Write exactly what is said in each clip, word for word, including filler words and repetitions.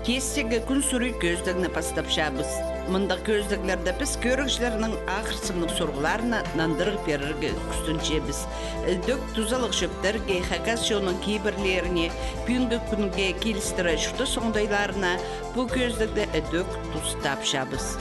Кистегі кӱн сурии кӧзідігні пастапчабыс. Мындағ кӧзідіглерде піс кӧрігҷілернің ағырсымнығ сурығларына нандырығ пирерге кӱстенчебіс. Ідӧк тузалығ чӧптерге, хакас чонның кибірлеріне, пӱӱнгі кӱнге килістіре чуртас оңдайларына пу кӧзідігде ідӧк тус тапчабыс.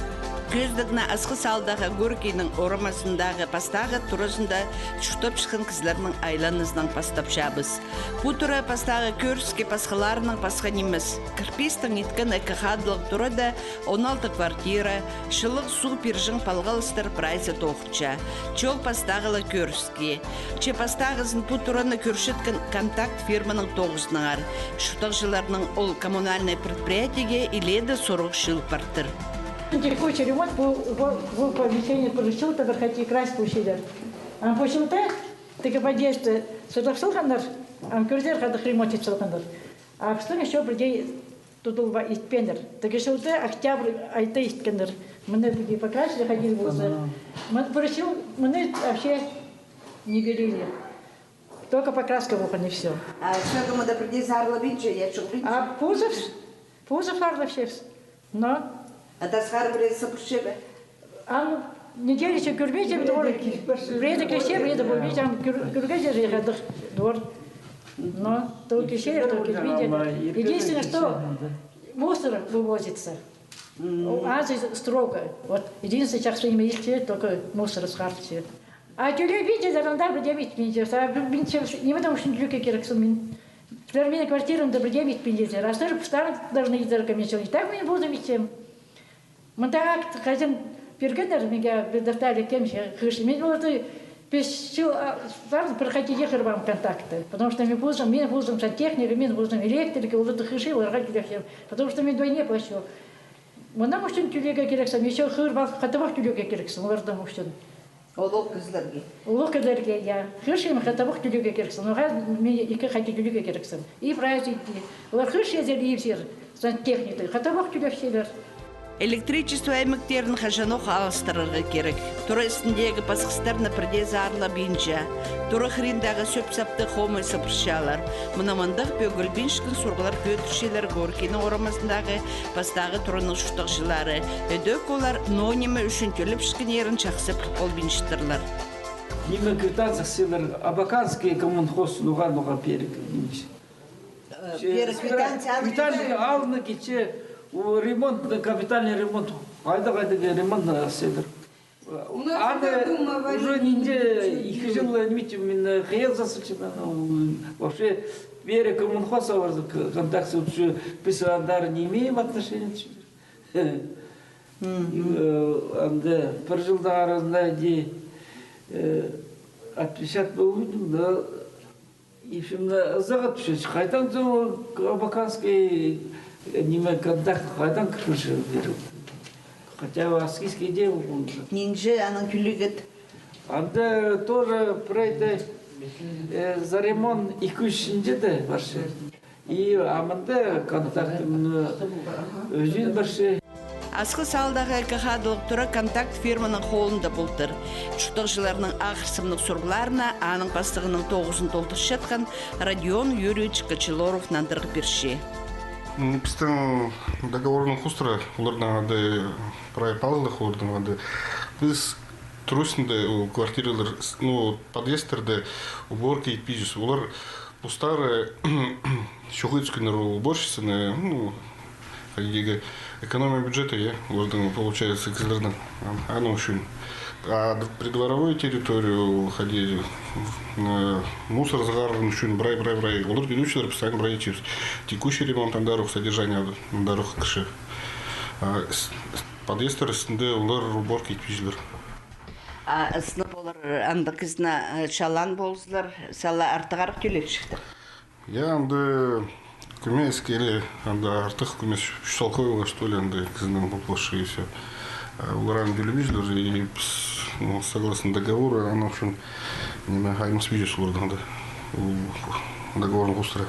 Кӧзідігні Асхыс аалдағы Горькийнің орамазындағы пастағы туразында чуртапчатхан кізілернің айланызынаң пастапчабыс. Пу тура пастағы кӧріске пасхаларынаң пасха нимес. Кірпістең иткен ікі хадылығ турада он алты квартира, чылығ, суғ пирҷең палғалыстар прайзы тоғынча. Чол пастағы ла кӧріске. Че пастағызын пу тураны кӧрчеткен «Контакт» фирманың тоғызынаңар. Чуртағҷыларның ол коммунальнай предприятиеге илееде сурығ чыыл партыр. Текущий ремонт, пу, пу, пу помещение пу чылда пір хати красить полчалар. А пу чылда тігі подъезді сырлап салғаннар, ам кӧрзер, хайдағ ремонт ит салғаннар. А пістің ещё пірдее тудылба итпеннер. Тігі чылда октябрь айда иткеннер. Мыны пірдее покрасили, хайди полза. Мын пір чыл мыны вообще не белили. Только покраска полған, и всё. А всё, думада, пірдее сарылабинча, я чуғбинча. А позы, позы сарылапчабыс. Но. А тасхар пірее сыпырча ба? Ам неделя че кӧрбинчем, двор. Пірее кірчем, пірее полбинчам, кӧр-, кӧргенде же хайдағ двор. Но то кірче, то кірбинче. Единственное, что мусор вывозится. Азы строго. Вот единственное, чахсы ниме итче, только мусор сығарча. А тӧлебинчелер, анда пірдее итпинче. А пілбинчем, ниме там ӱчӱн тӧлирге кирексің мин. Сірер минің квартирамда пірдее итпинчезер. А сірер пустарың должны идерге, мин чон. И так мин позым итчем. Мында акт хаҷан пиргеннер миге, предоставили кемҷе хыш. Мин оларды пис чыл, а, сарнап, пір хати хығырбаам «Контактты». Потому что мин позым, мин позым сантехник, мин позым электрик, оларды хыш, оларға кирексем. Потому что мин двойне плачу. Мынаң ӱчӱн тӧлирге кирексің, ещё хығырып алып, хатабох тӧлирге кирексің олардаң ӱчӱн. Улуғ кізілерге. Улуғ кізілерге, я. Хыш, ниме, хатабох тӧлирге кирексің. Оға мин ікі хати тӧлирге кирексің. И прайзы итті. Олар хыш езер, ибзер, сантехникті. Хатабох тӧлепчелер. Электричество аймактерін хаҷанох алыстырарға кирек. Тура істіндегі пасхыстарны пірдее сарылабинча. Тура хыриндағы сӧп-сапты хомай сыпырчалар. Мына мындағ пӧгілбинчеткен сурығлар кӧдірчелер Горькийнің орамазындағы пастағы тураның чуртағҷылары. Ідӧк олар ноо ниме ӱчӱн тӧлепчеткеннерін чахсы піл полбинчаттырлар. Ниме квитанция сыйлар, Абаканский коммунхоз, ноға, ноға пеер нимес. Э, пеер квитанция алып квитанция алынып килче, у, ремонт, капитальный ремонт, хайда, хайда ремонт сыйлар. Аны уже нинҷе ікі чыл, ниме, мин, э, хыйал сасчам, аны, м, вообще, пеер коммунхоз аварза, к-, «Контакт» уже, піс андар нимее отношение. Э, анда пір чылдаң аразында иди, э, отвечать полбинчам, но и всё равно ызаға тӱсче. Хайдаң зе ол Абаканский, э, ниме, «Контакт», хайдаң кірче пеер. Хотя бы Аскизскийде полған. Нинҷе аның тӧлииге? Анда тоже прайда, э, за ремонт ікі чӱс тенҷе дее парча. И, а мында «Контактның», э, ӱзӱн парча. Асхыс аалдағы ікі хадылығ тура «Контакт» фирманың холында полтыр. Чуртағҷыларның ағырсымнығ сурығларына аның пастығының тоғызын толдырчатхан Родион Юрьевич Кочелоров нандырығ пирче. М, пістің договорның хоостыра, оларның анда прай палғалығ, оларның анда піс тура істінде, ол квартиралар, с-, ну, подъездтерде уборка итпинчебіс. Олар постары чоохтапчатханнар ол уборщицаны, ну, хайди, экономия бюджета, я, оларның, получается, кізілернің, а, аның ӱчӱн. А д-, придворовую территорию, хайди, э, мусор сығарған ӱчӱн прай, прай, прай. Олар кӧдірчелер, піс аны прай итчебіс. Текущий ремонт андар ох, содержание андар ох кірче. А с-, с-, подъездтер істінде олар уборка итпинчелер. А сынап олар андағ кізіні, э, чалаан ползалар, сала артығарах тӧлепчектер. Я, анда кӧмес киле, анда артых кӧмес, ӱс салковайға, что ли, анда кізінің пу площади и всё. А олар аны тӧлебинчелер, и піс, ну, согласно договору, аның ӱчӱн, ниме, аймаспинчабыс олардаң анда. Ол договорны хоостыра.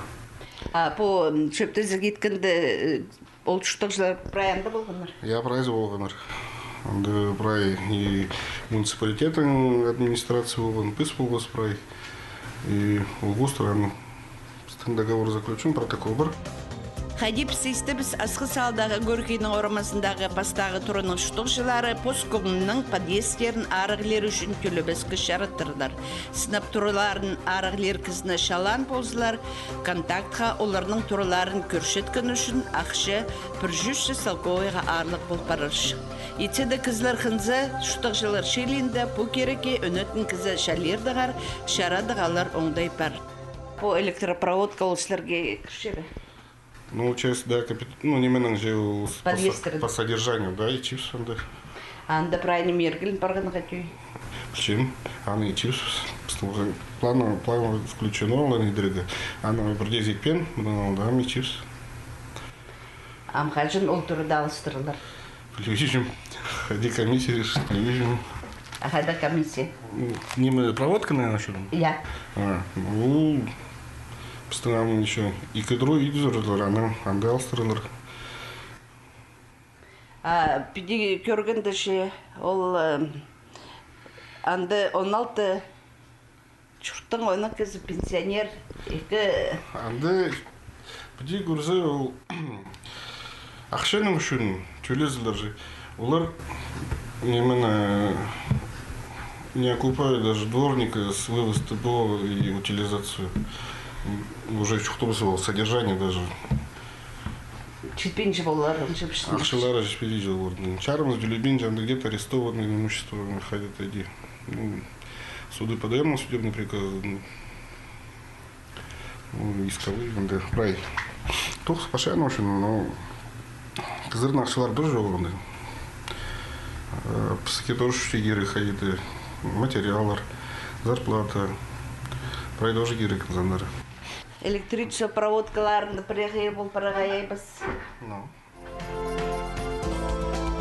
А пу, м, чӧпті ізерге иткенде, э, ол чуртағҷылар прай анда полғаннар? Я, прайзы полғаннар. Анда прай и муниципалитеттің администрация полған, піс полғабыс прай. И ол хоостыра, ну, пістің договор заключен, протокол пар. Хайди піс истібіс, Асхыс аалдағы Горькийнің орамазындағы пастағы тураның чуртағҷылары пос кӧңнінең подъездтерін арығлир ӱчӱн тӧлебеске чараттырлар. Сынап тураларын арығлир кізіні чалаан ползалар, контактха оларның тураларын кӧрчеткен ӱчӱн ахча пір чӱс салковайға аарлығ пол парарҷых. Итсе дее кізілер хынза, чуртағҷылар чыылиинда пу кирекке ӧнетін кізі чалирдағар, чарадығ алар оңдай пар. Пу электропроводка ол сірерге кірче бе? Ну, часть, да, капит-, ну, нименің же ол с-, по со-, подъездтердің, по содержанию, да, итчебіс анда. Анда прай ниме иргілеп парғанға тӧӧй. Пілчем, аны итчебіс. Пістің уже план, план включено, олар идерге. Аны пірдее итпеен, мынаң алда ам итчебіс. Ам хаҷан ол турада алыстырарлар? Пілбинчем. Хайди комиссия решит, пілбинчем. А хайда комиссия? М, ниме, проводканы насчёт? Я. А, ну, пістің ам ещё ікі тураа идіп чӧрлер, анаң анда алыстырарлар. А, піди кӧргенде че ол, э, анда он алты чурттың он ікізі пенсионер, ікі. Анда піди кӧрзе, ол ахчаның ӱчӱн тӧлезелер же. Олар, именно, не окупают даже дворника с вывоз Т П О и утилизацию. М, уже чуртабыс ол содержание даже. Читпинче полар, ынча пістің. Ахчалары читпинче полар. Чарымыс тӧлебинче, анда где-то арестованное имущество ходит, иди. Ну, суды подаём на судебный приказ, ну, ну, исковые, анда, прай. Тоғыс пашаның ӱчӱн, но кізілернің ахчалары пір чоғыл анда. Э, піске тоже кирек хайди, материаллар, зарплата. Прай тоже кирек нысаннар. Электричество проводкаларында пірее хыйа пол парарға айбас. Ну.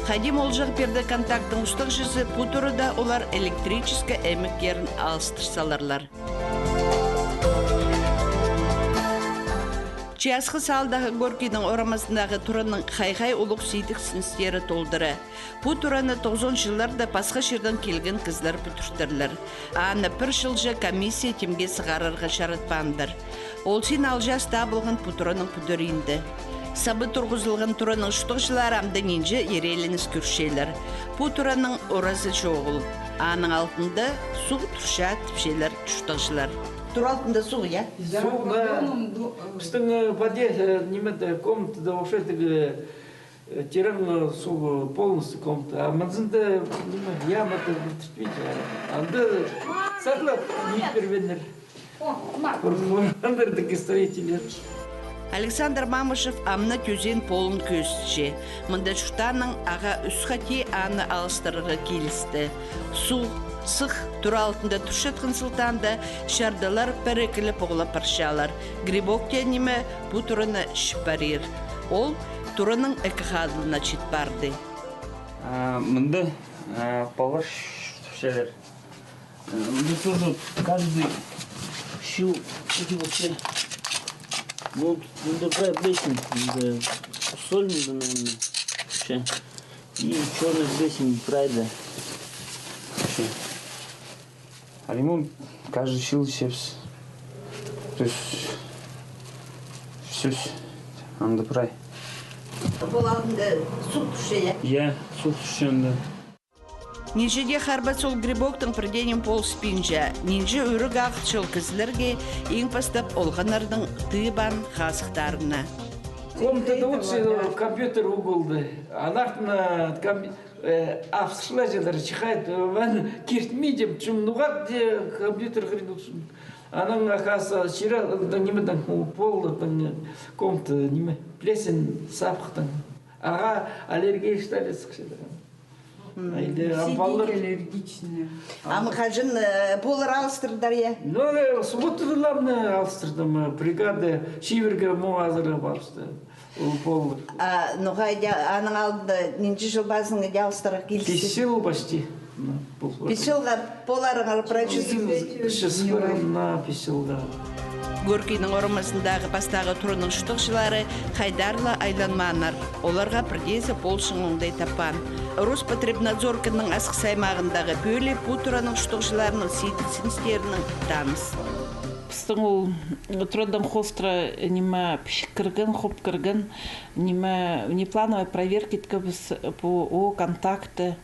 Хайди молҷағ пирді контакттың устағҷызы, пу турада олар электрический аймахтарын алыстырсаларлар. Че Асхыс аалдағы Горькийнің орамазындағы тураның хай-хай улуғ сидік сіністері толдыра. Пу тураны тоғызон чылларда пасха чирдең килген кізілер пӱдіртірлер. Аны пір чылҷа комиссия тимге сығарарға чаратпааннар. Ол син алҷаас табылған пу тураның пӱдерінде. Саба турғызылған тураның чуртағҷылары амды нинҷе ирееленіс кӧрчелер. Пу тураның оразы чоғыл. Аның алтында суғ турча тіпчелер чуртағҷылар. Тура алтында суғ, я? Суғ, да. Пістің, э, подъезд, э, ниме де, комнатада вообще тігі, э, тирең, э, суғ, э, полностью комната. А мынзында, ниме, яма да пӱдіртпинче. Анда сағлап, ниме пирбееннер. Пір, пір, андардағ строительлер. Александр Мамышев амны тӧзеен полын кӧзітче. Мында чуртааның ағаа ӱс хати аны алыстырарға килісті. Суғ, сых, тура алтында турчатхан сылтаанда чардылар пір-ікі ле поғлап парчалар. Грибок теен ниме пу тураны чіп парир. Ол тураның ікі хадылына чит парды. А, мында, а, палаш турчалар. Э, мында тоже каждый чыл эти вообще. Ну, мында прай плесень, мында соль, мында, наверное, вообще. И чёрный плесень прай да. Вообще. А лимон каждый чыл итчебіс. То есть, всё, анда прай. Пол алтында суғ турча, я? Я, суғ турча анда. Нинҷе дее харбас ол грибоктың пірдеен полыспинча, нинҷе ӱрек ағылча ол кізілерге, иң пастап олғаннарның тыыбаан хазыхтарына. Комнатада вот компьютер уголда. Анартын, э, ком-, э, абыстырчалар, чихает, э, мин киртпинчем, чум ноға дее компьютер хырин турча. Анаң, оказывается, чирі, ниме, полдың, комната, ниме, плесень сабыхтың. Ағаа аллергия, что ли, сыхчадыр. М, айда, сидік, ам паллар аллергичный. Ам хаҷан, э, полар алыстырдар, я? Ну, э, субботада ла мына алыстырдым, э, бригада, чибіргі муң азыра парыбысты. Ол полар. А, ну, хайда, аның алнында нинҷе чыл пазың иди алыстырарға килісті? Пис чыл почти. Ну, пол-, пис чылға поларыңар прай чӱзіп. Чӱзіп парам, на, пис чылға. Горькийнің орамазындағы пастағы тураның чуртағҷылары хайдар ла айланмааннар. Оларға пірдеезі полысчаң оңдай таппаан. Роспотребнадзорканың Асхыс аймағындағы пӧлии пу тураның чуртағҷыларының сидіксіністерінең таныс. Пістің ол турадаң хоостыра, ниме, пічік кірген, хоп кірген, ниме, внеплановай проверка иткебіс пу о контакты,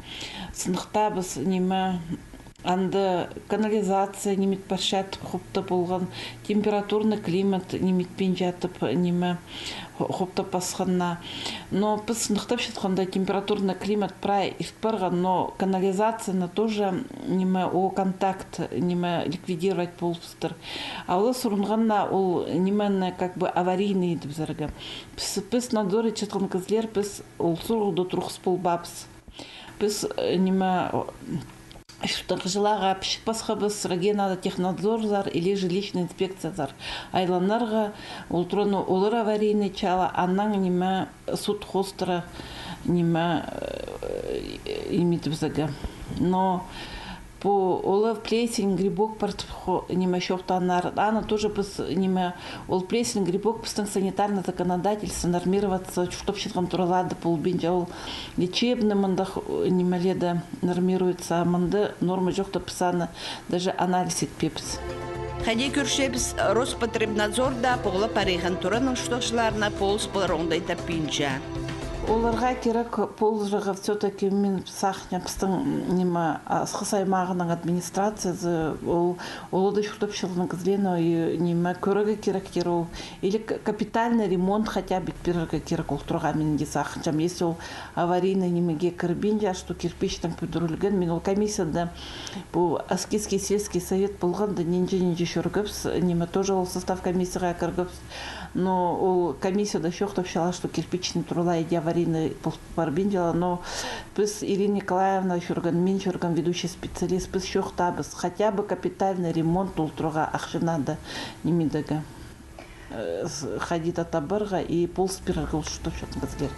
сыныхтаабыс, ниме, анда канализация ниме ит парча тіп, хоп та полған, температурный климат ниме итпинче тіп, ниме, хо-, хоп та пасханнар. Но піс сыныхтапчатханда температурный климат прай ирт парған, но канализацияны тоже, ниме, о контакт, ниме, ликвидировать полыбыстыр. А олар сурынғаннар ол нимені как бы аварийный идібізерге. Піс, піс надзор итчеткен кізілер, піс ол сурығды турғыс полбаабыс. Піс, э, ниме, о, чуртағҷыларға пічік пасхабыс, сірерге надо технадзорзар или жилищный инспекциязар айланарға, ол тураны олар аварийный чаала, анаң, ниме, суд хоостыра, ниме, э, ниме итібізерге. Но пу олар плесень, грибок пар тіп хо-, ниме, чоохтааннар. Аны тоже піс, ниме, ол плесень, грибок пістің санитарный законодательство нормироваться, чуртапчатхан тураларда полбинча, ол лечебный мындағ, э, нимелерде нормируется, а мында норма чох тіп, піс аны даже анализ итпеебіс. Хайди кӧрчебіс, Роспотребнадзор даа поғлап париған тураның чуртағҷыларына полыс полар оңдай таппинча. Оларға кирек полызарға, все-таки мин сағынчам, пістің, ниме, Асхыс аймағының администрациязы, ол, ол да чуртапчатхан кізілерні, и, ниме, кӧрерге киректер ол. Или к-, капитальный ремонт хотя бы ит пирерге кирек ол турға, мин дее сағынчам. Если ол аварийный нимеге кірбинче, а что кирпичтең пӱдірілген, мин ол комиссияда, пу Аскизский сельский совет полғанда, нинҷе-нинҷе чӧргебіс, ниме, тоже ол состав комиссияға кіргебіс. Но ол комиссияда чоохтапчалар, что кирпичный туралар иди аварийный пол парбинчалар, но піс, Ирина Николаевна чӧрген, мин чӧргем, ведущий специалист, піс чоохтаабыс, хотя бы капитальный ремонт ол турға ахча надо ниме идерге, э, с-, хайди-да табарға и полыс пирерге ол чуртапчатхан кізілерге.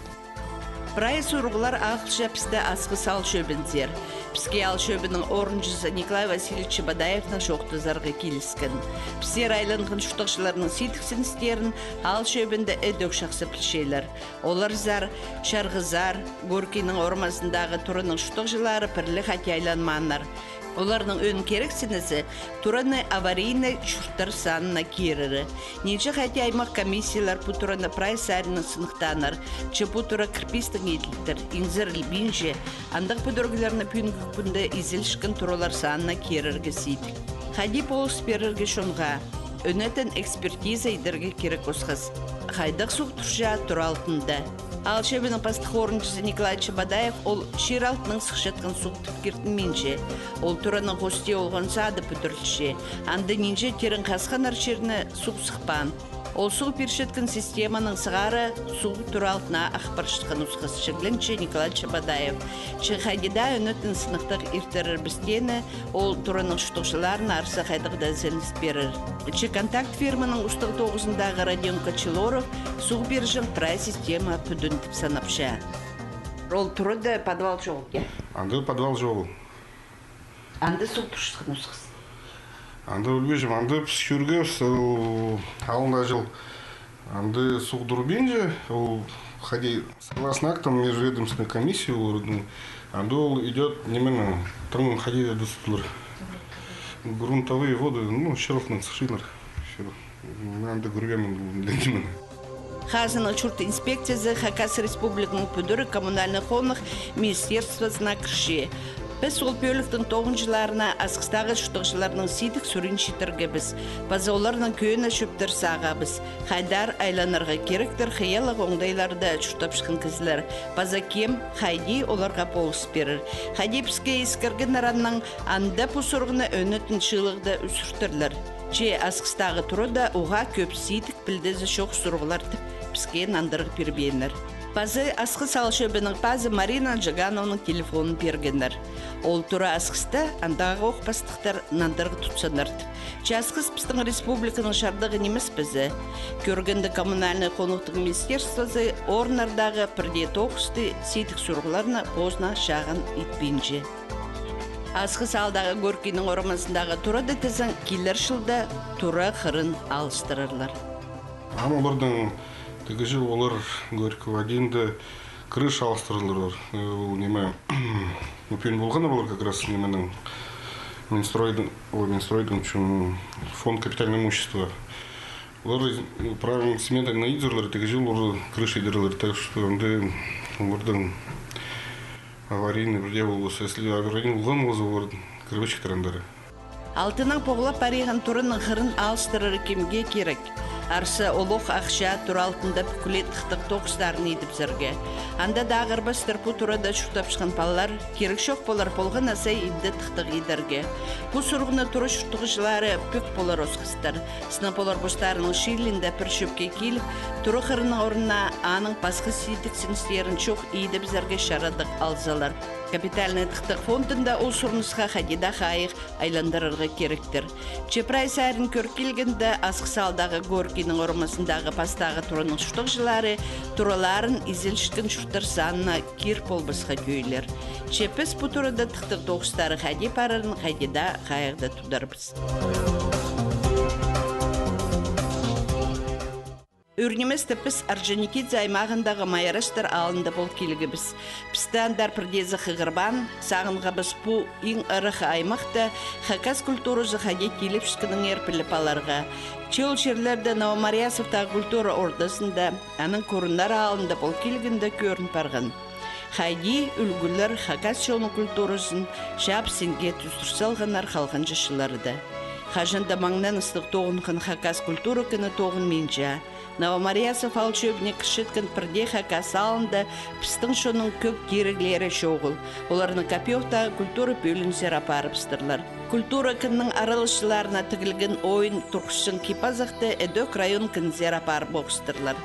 Прай сурығлар ағылча пісті Асхыс аал чӧбінзер. Піске аал чӧбінің орынҷызы Николай Васильевич Чебодаевнаң чоохтазарға киліскен. Піссер айланған чуртағҷыларның сидіксіністерін аал чӧбінде ідӧк чахсы пілчелер. Оларзар, чарғызар, Горькийнің орамазындағы тураның чуртағҷылары пір ле хати айланмааннар. Оларның ӧӧн кирексінізі — тураны аварийный чурттар санына кирері. Нинҷе хати аймах комиссиялар пу тураны прай саринаң сыныхтааннар, че пу тура кірпістең иділтір, инзер ілбинче, андағ пӱдіріглерні пӱӱнгі кӱнде изелчеткен туралар санына кирерге сидік. Хайди полыс пирерге чонға? Ӧнетін экспертиза идерге кирек осхас. Хайдағ суғ турча тура алтында? Аал чӧбінің пастых орынҷызы Николай Чебодаев ол чир алтынаң сыхчатхан суғ тіп киртінминче. Ол тураның хости олған сады пӱдірілче. Анда нинҷе тирең хасханнар чирні суғ сыхпаан. Ол суғ пирчеткен системаның сығара суғ тура алтына ах парчатхан осхас, чигленче Николай Чебодаев. Че хайди даа ӧнетін сыныхтағ иртірербіс теені, ол тураның чуртағҷыларына арса хайдағ даа ізеніс пирер. Че «Контакт» фирманың устағ тоғызындағы Родион Кочелоров суғ пирҷең прай система пӱдін тіп санапча. Ол турада подвал чоғыл, я? Анда подвал чоғыл. Анда суғ турчатхан осхас? Анда ӱлбеҷем, анда піс чӧргебіс, ол алнында чыл. Анда суғ турбинча, ол хайди, согласно актам межведомственной комиссии оларның, анда ол идёт, нименің, тың хайди даа дустылар. Грунтовые воды, ну, чир алтынаң сыхчалар. Всё. Анда кӧргем мин ол нименің. Хазна чурт инспекциязы Хакас Республиканың пӱдіріг коммунальный хоных министерствозына кірче. Піс ол пӧліктің тоғынҷыларына Асхыстағы чуртағҷыларның сидік сурин читіргебіс. Паза оларның кӧні чӧптер сағабыс. Хайдар айланарға киректер хыйаллығ оңдайларда чуртапчатхан кізілер. Паза кем, хайди оларға полыс пирер? Хайди піске искіргеннер аннаң, анда пу сурығны ӧнетін чыылығда ӱзӱртірлер. Че Асхыстағы турада уғаа кӧп сидік пілдізі чох сурығлар тіп, піске нандырығ пирбееннер. Паза Асхыс аал чӧбінің пазы Марина Джаганованың телефонын пиргеннер. Ол тура Асхыста, андағы ох пастыхтар нандырығ тутсаннар тіп. Че Асхыс пістің республиканың чардығы нимес пе зе? Кӧргенде, коммунальный хонуқтың министерствозы орыннардағы пір дее тоғысты сидік сурығларны позына чағын итпинче. Асхыс аалдағы Горькийнің орамазындағы турада тізең, килер чылда тура хырын алыстырарлар. Ам оларның тігі чыл олар Горького одинде крыша алыстырарлар. Ол ниме, ну, пӱӱн полған олар как раз нименің, Минстройдың, ой, Минстройдың чун, фонд капитального имущества. Олар правильный сметальный идерлер, тігі чыл олар крыша идерлер, так что анда оларның аварийный пірдее полбас. Если аварийный полған полза, олар кірбечіктер андары. Алтынаң поғлап париған тураның хырын алыстырар кемге кирек? Арса олох ахча тура алтында пӱкӱле тыхтағ тоғыстарын идібізерге. Анда даа ағырбастар пу турада чуртапчатхан палалар, кирек чох полар полған на сай идді тыхтағ идерге. Пу сурығны тура чуртағҷылары пӧк полар осхастар. Сынап олар постарының чыылиинда пір чӧпке киліп, тура хырының орнына аның пасха сидіксіністерін чох идібізерге чарадығ алзалар. Капитальный тыхтағ фондында ол сурынысха хайди даа хайығ айландырарға киректір. Че прай сарин кӧр килгенде, Асхыс аалдағы Горькийнің орамазындағы пастағы тураның чуртағҷылары тураларын изелчеткен чурттар санына кир полбасха тӧӧйлер. Че піс пу турада тыхтағ тоғыстары хайди парарын хайди даа хайығда тударбыс. Ӱр ниместе піс Орджоникидзе аймағындағы Майрастар аалында пол килгебіс. Пісті андар пірдеезі хығырбаан, сағынғабыс пу иң ырах аймахта хакас культуразы хайди тилепчеткенін піліп аларға. Че ол чирлерде Новомарьясовтағы культура ордазында, аның Куруннар аалында пол килгенде кӧрін парған. Хайди ӱлгӱлер хакас чонның культуразын чаап синге тӱзір салғаннар халғанҷы чылларда. Хаҷан даа маңнаныстығ тоғынған хакас культура кіні тоғынминча. Новомарьясов аал чӧбіне кірчеткен пірдее хакас аалында пістің чонның кӧп тиріглері чоғыл. Оларны Копьёвтағы культура пӧлиинзер апарыбыстырлар. Культура кіннің араласчыларына тігілген ойын турғысчаң кип-азахты ідӧк район кінзер апарып охыстырлар.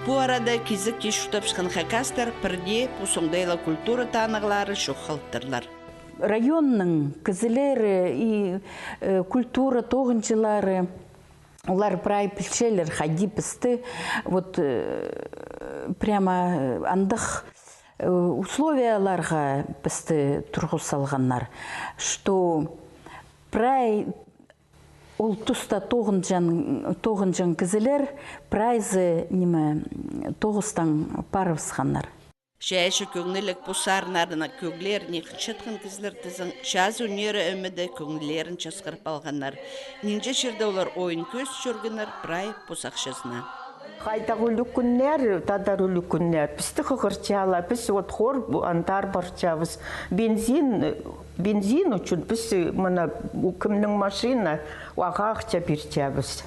Пу арада кизекте чуртапчатхан хакастар пірдее пу соңдайла культура танығлары чох халтырлар. Районның кізілері и, э, культура тоғынҷылары, олар прай пілчелер, хайди пісті, вот, э, прямо андағ, э, условияларға пісті турғыс салғаннар, что прай ол туста тоғынҷаң, тоғынҷаң кізілер прайзы, ниме, тоғыстаң парыбысханнар. Чайаачы кӧңніліг пос сарыннарына кӧглеріне хынчатхан кізілер тізең, час ӱннері ӧмеде кӧңнілерін часхырып алғаннар. Нинҷе чирде олар ойын кӧзіт чӧргеннер прай пос ахчазына. Хайдағ ӱлӱкӱннер, тадар ӱлӱкӱннер, пісті хығырчалар, піс вот хор андар парчабыс. Бензин, бензин ӱчӱн піс, мына, кімнің машина, ағаа ахча пирчебіс,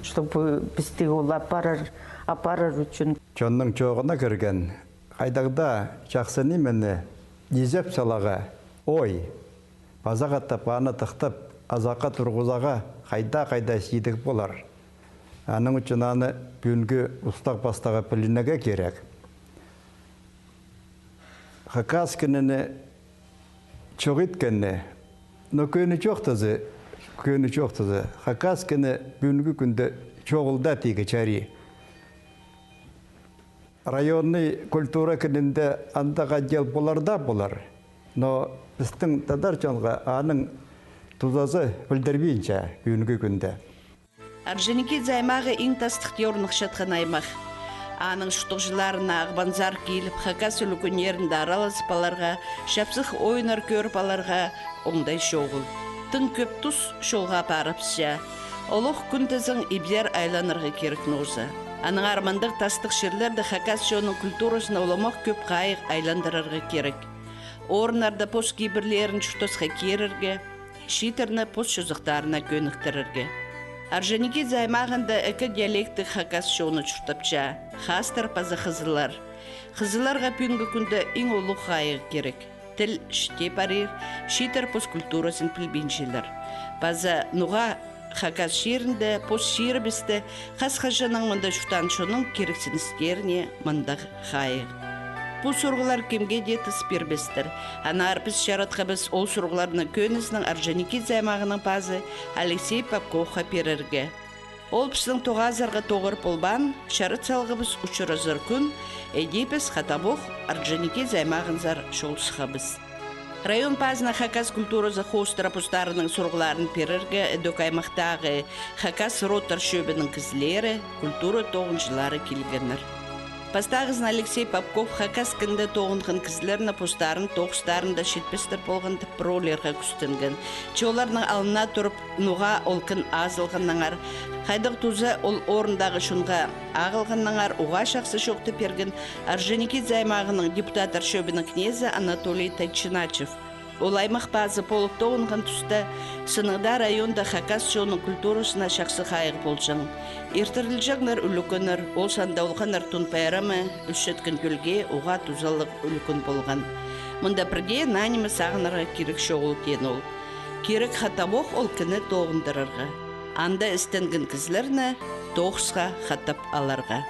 чтобы пісті ол апарар, апарар ӱчӱн. Чонның чооғына кірген хайдағ даа чахсы нимені изеп саларға, ой, паза хатап аны тыхтап, азахха турғызарға хайдағ-хайдағ сидік полар. Аның ӱчӱн аны пӱӱнгі устағ-пастағы пілінерге кирек. Хакас кінін чох иткені, но кӧні чоохтаза, кӧні чоохтаза, хакас кіні пӱӱнгі кӱнде чоғыл даа тигі чарир. Районный культура кінінде андағ отдел полар даа полар, но пістің тадар чонға аның тузазы пілдірбинче пӱӱнгі кӱнде. Орджоникидзе аймағы иң тастыхти орныхчатхан аймах. Аның чуртағҷыларына Ағбанзар киліп, хакас ӱлӱкӱннерінде аралазып аларға, чапсых ойыннар кӧріп аларға оңдай чоғыл. Тың кӧп тус чолға апарыбысча. Олох кӱн тізең ибзер айланарға кирек нооза. Аннаңар мындағ тастығ чирлерде хакас чонның культуразын уламох кӧп хайығ айландырарға кирек. Орыннарда пос кибірлерін чуртасха кирерге, чииттерні пос чозахтарына кӧніктірерге. Орджоникидзе аймағында ікі диалектіг хакас чоны чуртапча: хаастар паза хызыллар. Хызылларға пӱӱнгі кӱнде иң улуғ хайығ кирек. Тіл чіте парир, чииттер пос культуразын пілбинчелер. Паза ноға хакас чирінде, пос чирібісте, хас-хаҷаннаң мында чуртаан чонның кирексіністеріне мындағ хайығ? Пу сурығлар кемге дее тыс пирбестер. Аннаңар піс чаратхабыс ол сурығларның кӧнізін Орджоникидзе аймағының пазы Алексей Попковха пирерге. Ол пістің тоғазарға тоғыр полбаан, чарат салғабыс учуразар кӱн, іди піс хатабох Орджоникидзе аймағынзар чоолысхабыс. Район пазына хакас культуразы хоостыра постарының сурығларын пирерге ідӧк аймахтағы хакас родтар чӧбінің кізілері, культура тоғынҷылары килгеннер. Пастағызын Алексей Попков хакас кінде тоғынған кізілерні постарын тоғыстарында читпестер полған тіп пір ойлирға кӱстенген. Че оларның алнына турып, ноға ол кін азылғаннаңар, хайдағ туза ол орындағы чонға ағылғаннаңар уғаа чахсы чоохтап пирген Орджоникидзе аймағының депутаттар чӧбінің кнезі Анатолий Тайчиначев. Ол аймах пазы полып тоғынған туста, сынында районда хакас чонның культуразына чахсы хайығ полҷаң. Иртірілҷеңнер ӱлӱкӱннер, ол санда Улуғ Тун пайрамы, ӱсчеткен тӧлге уғаа тузалығ ӱлӱкӱн полған. Мында пірдее наа ниме сағынарға кирек чоғыл, теен ол. Кирек хатабох ол кінні тоғындырарға. Анда істенген кізілерні тоғысха хатап аларға.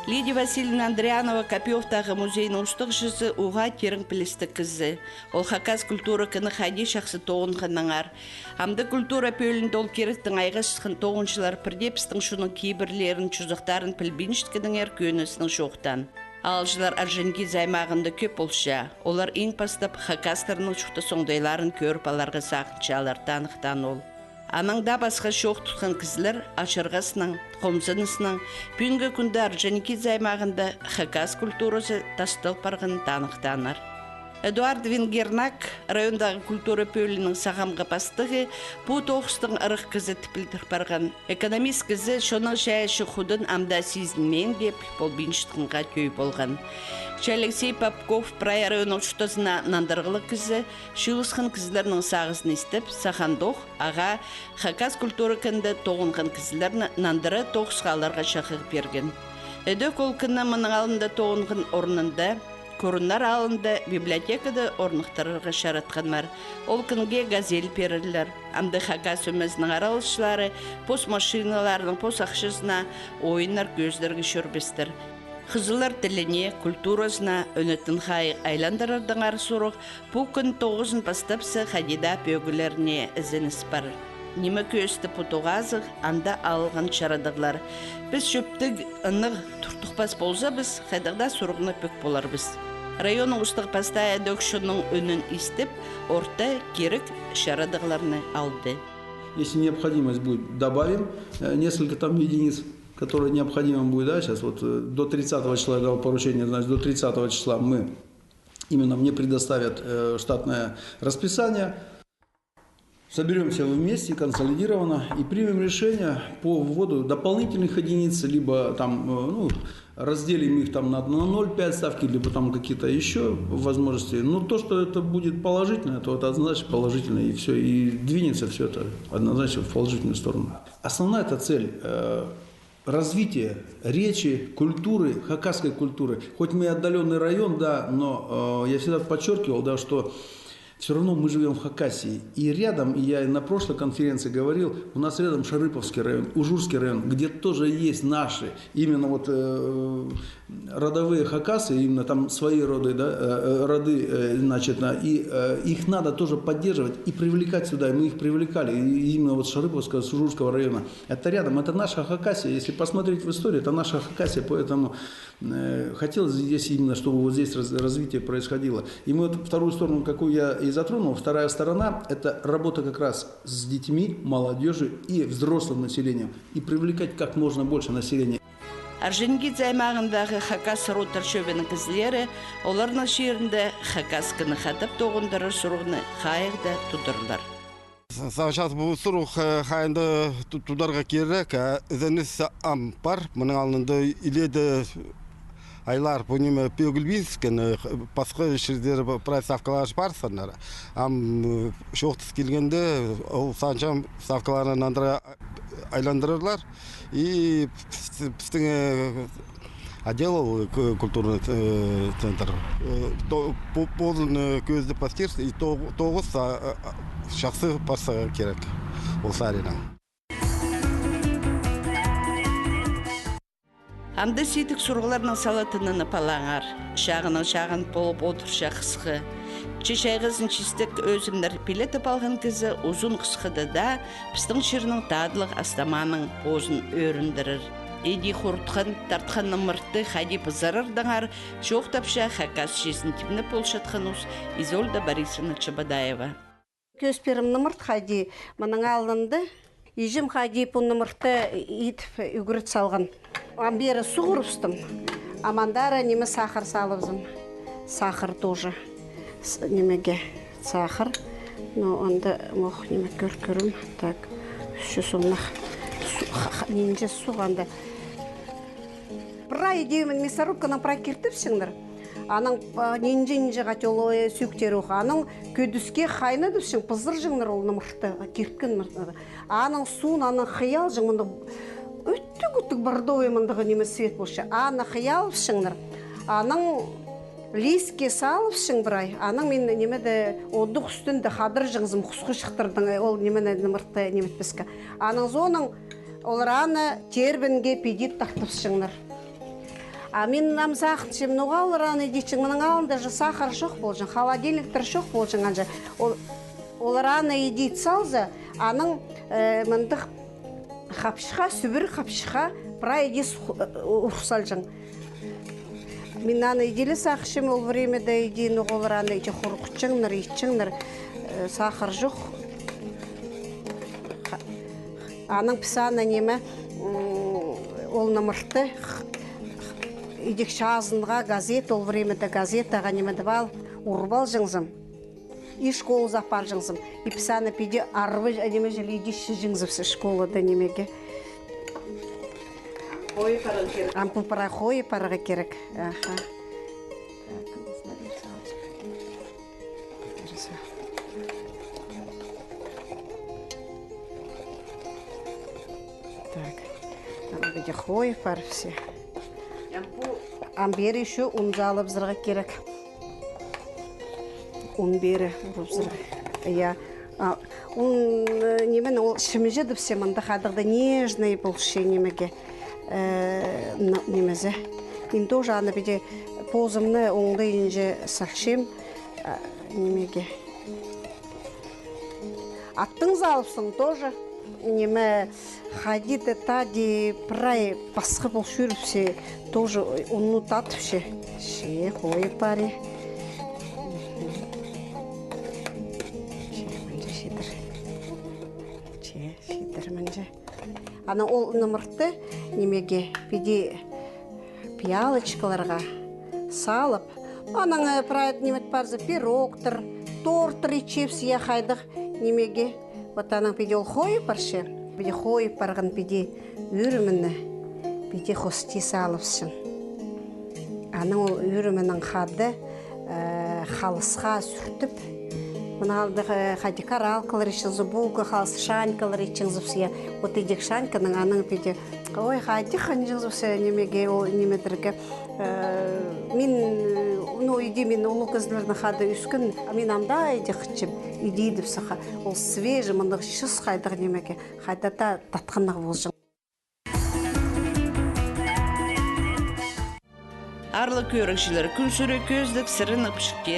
Лидия Васильевна Андрианова Копьёвтағы музейнің устағҷызы уғаа тирең пілістіг кізі. Ол хакас культура кінні хайди чахсы тоғынғаннаңар. Амды культура пӧлиинде ол киректең айғасчатхан тоғынҷылар пірдее пістің чонның кибірлерін, чозахтарын пілбинчеткеннеңер кӧнізінең чоохтаан. Аалҷылар Орджоникидзе аймағында кӧп полча. Олар иң пастап хакастарның чуртас оңдайларын кӧріп аларға сағынчалар, таныхтаан ол. Анаң даа пасха чоох тутхан кізілер ачырғаснаң, хомзыныснаң, пӱӱнгі кӱнде Орджоникидзе аймағында хакас культуразы тастал парғанын таныхтааннар. Эдуард Венгернак, райондағы культура пӧлиинің сағамғы пастығы, пу тоғыстың ырах кізі тіп пілдір парған. Экономист кізі чонның чайаачы худын ам даа сизінмеен дее піл полбинчатханға тӧӧй полған. Че Алексей Попков прай районның чуртазына нандырығлығ кізі, чыылысхан кізілернің сағызын истіп, сахандох, ағаа хакас культура кінде тоғынған кізілерні нандыра тоғысха аларға чахығ пирген. Ідӧк ол кінні мының алнында тоғынған орнында, Куруннар аалында библиотекада орныхтырарға чаратханнар. Ол кінге газель пирерлер. Амды хакас ӧмезінің араласчылары пос машиналарының пос ахчазына ойыннар кӧзідерге чӧрбестер. Хызыллар тіліне, культуразына ӧнетін хайығ айландырардаңар сурығ пу кӱн тоғызын пастапса хайди даа пӧгілеріне ізеніс пар. Ниме кӧзітіп пу тоғазығ, анда алылған чарадығлар? Піс чӧптіг, ынағ туртухпас ползабыс, хайдағ даа сурығны пӧк поларбыс. Районның устағ-пастаа ідӧк чонның ӱнін истіп, орта кирек чарадығларны алды. Если необходимость будет, добавим, э, несколько там единиц, которые необходимо будет, да, сейчас вот, э, до тридцатого числа я дал поручение, значит, до тридцатого числа мы именно мне предоставят, э, штатное расписание. Соберёмся вместе, консолидированно, и примем решение по вводу дополнительных единиц, либо там, э, ну, разделим их там на, на ноль пять ставки, либо там какие-то ещё возможности. Но то, что это будет положительно, то это однозначно положительно, и всё, и двинется всё это однозначно в положительную сторону. Основная эта цель, э, развитие речи, культуры, хакасской культуры. Хоть мы и отдалённый район, да, но, э, я всегда подчёркивал, да, что всё равно мы живём в Хакасии. И рядом, и я и на прошлой конференции говорил, у нас рядом Шарыповский район, Ужурский район, где тоже есть наши, именно вот, э, родовые хакасы, именно там свои роды, да, э, э, роды, э, значит, на-, и, э, их надо тоже поддерживать и привлекать сюда. И мы их привлекали, и именно вот с Шарыповского, с Ужурского района. Это рядом, это наша Хакасия. Если посмотреть в историю, это наша Хакасия, поэтому, э, хотелось здесь именно, чтобы вот здесь раз-, развитие происходило. И мы вот вторую сторону, какую я и затронул, вторая сторона, это работа как раз с детьми, молодёжью и взрослым населением, и привлекать как можно больше населения. Орджоникидзе аймағындағы хакас родтар чӧбінің кізілері оларның чирінде хакас кінні хатап тоғындырар сурығны хайығда тударлар. С-, сағынчам, пу сурығ, э, хайығда ту-, тударға кирек, э, ізеніс ам пар. Мының алнында иледе айлар пу ниме пӧгілбинчеткен, э, х-, пасха чирлерде п-, прай ставкалар парзыннар. Ам, э, чоохтас килгенде, ол, сағынчам, ставкаларны нандыра айландырарлар. И піс-, пістің, э, отдел ол, э, ку-, культурный, э, центр, э, то-, по-, полын, э, кӧзідіп пастир, и то-, тоғыс, а, а, а, чахсы парза кирек ол саринаң. Амды сидік сурығларның салатынын палаңар. Чағыннаң чағын полып одырча хысхы. Че чайғызын чистек ӧзімнер пилетіп алған кізі узун хысхыда даа пістің чирнің тадылығ астамааның позын ӧріндірер. Иди хурутхан, тартхан нымыртты хайди пызырардаңар, чоохтапча хакас чиизін тимнеп полчатхан ус Изольда Борисовна Чебодаева. Кӧзіт пирим нымырт хайди, мының алнында иҷем хайди пу нымыртты идіп ӱгрет салған. Ам пеер суғ урыбыстым, ам андар ниме, сахар салыбызым. Сахар тоже. С-, нимеге, сахар. Ну, анда мох ниме кӧр-, кӧрім. Так, ӱс чӱс сомнах. Су-, ха-, ха-, нинҷе суғ анда. Прай идӧк мин мясорубканаң прай киртіпчеңнер. Анаң, а, нинҷе-нинҷе котёлы, э, сӧӧктер ох. Анаң кӧдіске хайнадыпчаң, пызырҷаңнар ол нымыртты, кирткен нымыртты. Анаң суун, анаң хыйалҷаң, мындағ ӧттік-ӧттік бордовый мындағ ниме цвет полча. Аны хыялыпчаңнар. Анаң лиске салыпчаң прай. Анаң мин нимеде, одох ӱстӱнде хадырҷаңзым, хусхачыхтардаң, э, ол нимені, нымыртты ниметпеске. Анаң соонаң олар аны тербенге піди тартыпчаңнар. А мин ам сағынчам, ноға олар аны идитчең, мының алнында же сахар чох полҷаң, холодильниктер чох полҷаң анҷа. Ол, олар аны идит салза, анаң, э, мындағ хапчыхха, сӱбір хапчыхха прай иди с-, ху-, э, ур салҷаң. Мин аны иди ле сағынчам, ол времяда иди, ноға олар аны иди хурғытчаңнар, итчеңнер, э, сахар чох. Ха-, анаң піс аны ниме, м, ол нымыртты х-, х-, идӧк чазынға газет, ол времяда газетаға ниме тіп ал, урып алҷаңзым. И школазар апарҷаңзым. И піс аны піди арбы, ниме, чіли иди чіҷеңзібіс школада нимеге. Хойып парарға кирек. Ам пу прай хойып парарға кирек. Аха. Так. Ам піди хойып парыбысча. Ам пу, ам пеер ещё ун салыбызарға кирек. Ун пеер урыбызарға. Я. А, ун, э, ниме, ол чімҷе тіпче, мында хайдағ-да нежный полча нимеге. Э, н-, нимезі. Мин тоже аны піди позымны оңдайынҷа салчам, а, нимеге. Аттың салыпсың тоже. Ниме, хайди-да тади прай пасха пол чӧрібісче, тоже унны татыпча. Че, хойып пари. Че, мынҷа читір. Че, читір мынҷа. Ана ол нымыртты нимеге, піди пиалочкаларға салып, анаң, э, прай ниме парза, пирогтар, торттар итчебіс, я, хайдағ нимеге. Вот анаң піди ол хойып парча, піди хойып парған, піди ӱрімені, піди хости салыбысчаң. Анаң ол ӱрімінең хада, э, халысха сӱртіп, мына алды, э, хайди каралкалар итчеңзібіс, булка халыс, шанькалар итчеңзібіс, я. Вот идӧк шаньканаң анаң піди, ой, хайди хынҷаңзыбыс, э, нимеге, ол нимедерге. Э, мин, э, ну, иди мин улуғ кізілернең хада ӧскен, а мин ам даа иди хынчам, иди тіп саха. Ол свежий, мындағ чыс хайдағ нимеге, хайда-да татханнығ полҷаң. Аарлығ кӧрігҷілер, «Кӱн сӱрее» кӧзідіг сірернің пічікте